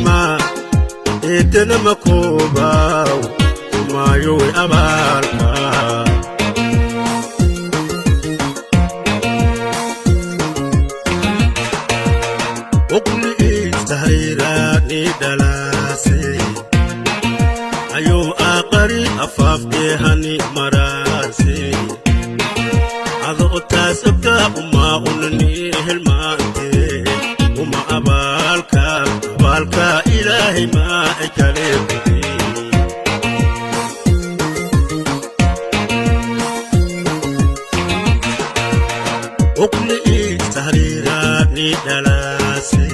Ma eedana ma koobaaw umaayowe abaalka. Uqli tahriiraani dhalaase ayuu aqari afaafkeehani maraase ado taas ogta umaa unani helmaante uma abaalka abaalka ilaahay maa ay kale gudi. Uqli tahriiraani dhalaase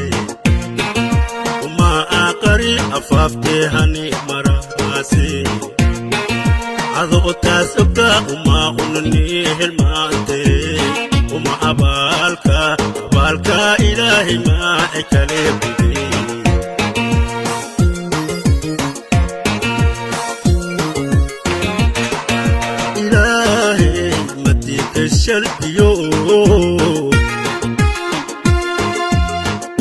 uma aqari afaafkeehani maraase ado taas ogta uma unani helmaante uma abaalka abaalka ilaahay maa ay kale gudi. Ilaahay madiika shalbiyo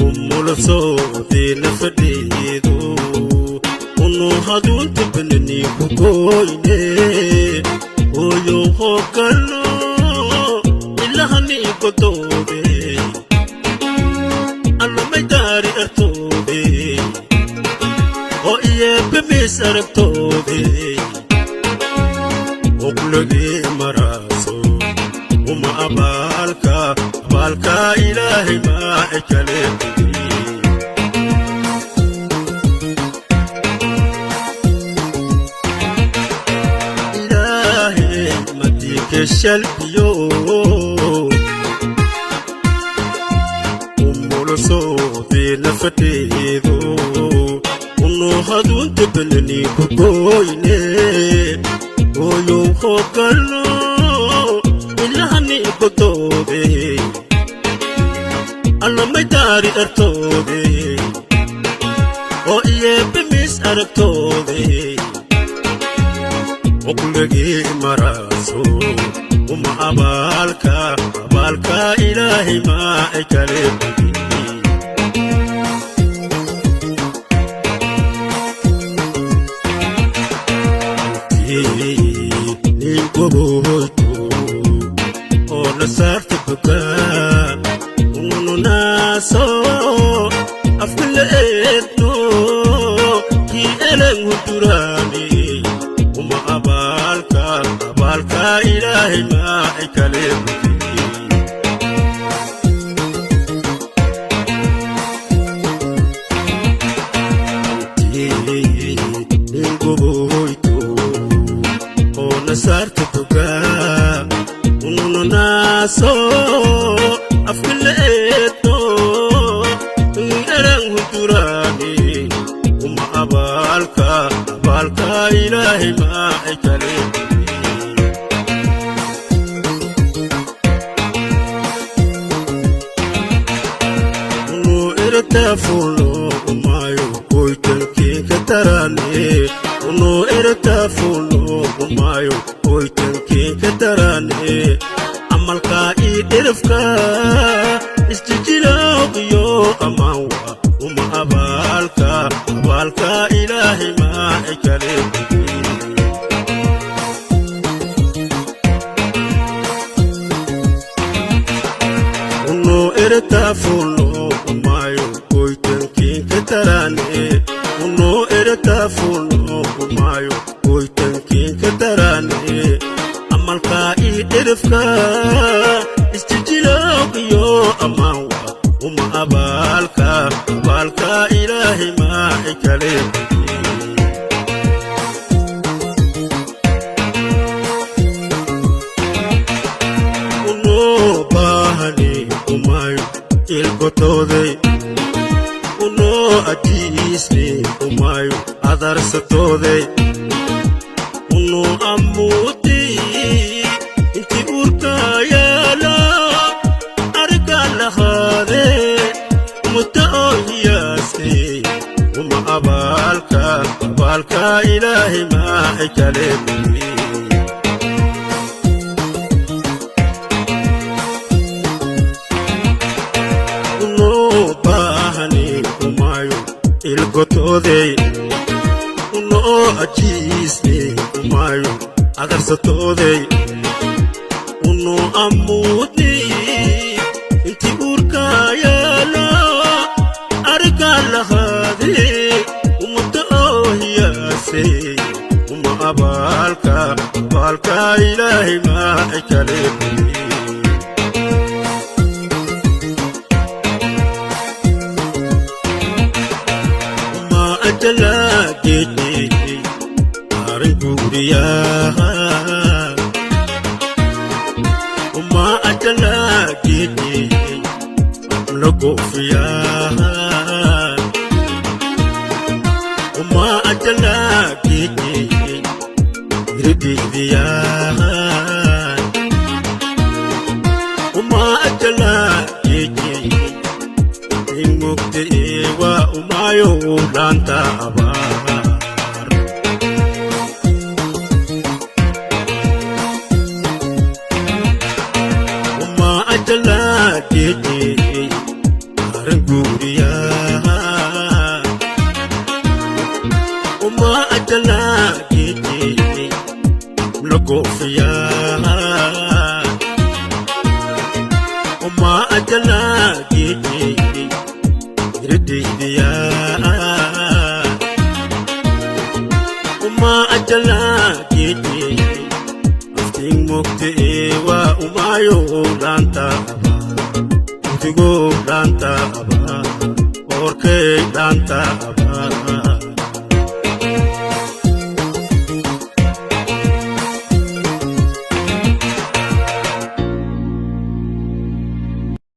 umulasoodiina fadhiido unu haduunta banani ku goyne hooyo hoogalno ilahani godoode allamay daari artoode oo iyeebemiis aragtoode uqlagii maraaso uma abaalka abaalka ilaahay maa ay kale gudi. Ilaahay madiike shalbiyo umulasoodiina fadhiido unu haduunta banani ku goyne hooyow hoogalno ilahani godoode allamay daari artoode oo iyeebemiis aragtoode uqlagii maraaso uma abaalka abaalka ilaahay maa ay kale gudi. Nin goboyto oo na saarta bukaa unu naaso afka la eedno kii elan huduraani uma abaalka abaalka ilaahay maa ay kale gudi. Nin goboyto oo na saarta bukaa unu naaso afka la eedno elan huduraani uma abaalka abaalka ilaahay maa ay kale gudi. Unu ertafulo umayo hoytankiinka tarane unu ertafulo umayo hoytankiinka tarane amalka ii dhirafka isjijilaaqiyo amaan wa uma abaalka abaalka ilaahay maa ay kale gudi. Unu ertafulo umayo hoytankiinka tarane unu ertafulo umayo hoytankiinka tarane amalka ii dhirafka isjijilaaqiyo amaan wa uma abaalka abaalka ilaahay maa ay kale gudi. Unoo baahani umayo ilkotooday unoo ajiisni umayo adarsatooday unu ammuuti inti uurka yaala arga lahaade mutta oo hiyaase uma abaalka abaalka ilaahay maa ay kale gudi. Unoo baahani umayo. Argotooday unoo ajiisne umaayo adarsatooday unu amuudni inti uurkaayaalo arigaa lahaade ummadda oo hiyaase uma abaalka abaalka Ilaahay maa kale. Uma ajalaa geedhe arin guuriyaa, uma ajalaa geedhe lagofiyaa, uma ajalaa geedhe iridiidiyaa, uma ajalaa geedhe ingogte waa umaayo laanta abaar. Uma ajalaa geedhe arin guuriyaa, uma ajalaa geedhe lagofiyaa, uma ajalaa geedhe iridiidiyaa, uma ajalaa geedhe aftiin mugte waa umaayo laanta abaar, udigoo laanta abaar, oorkey laanta abaar.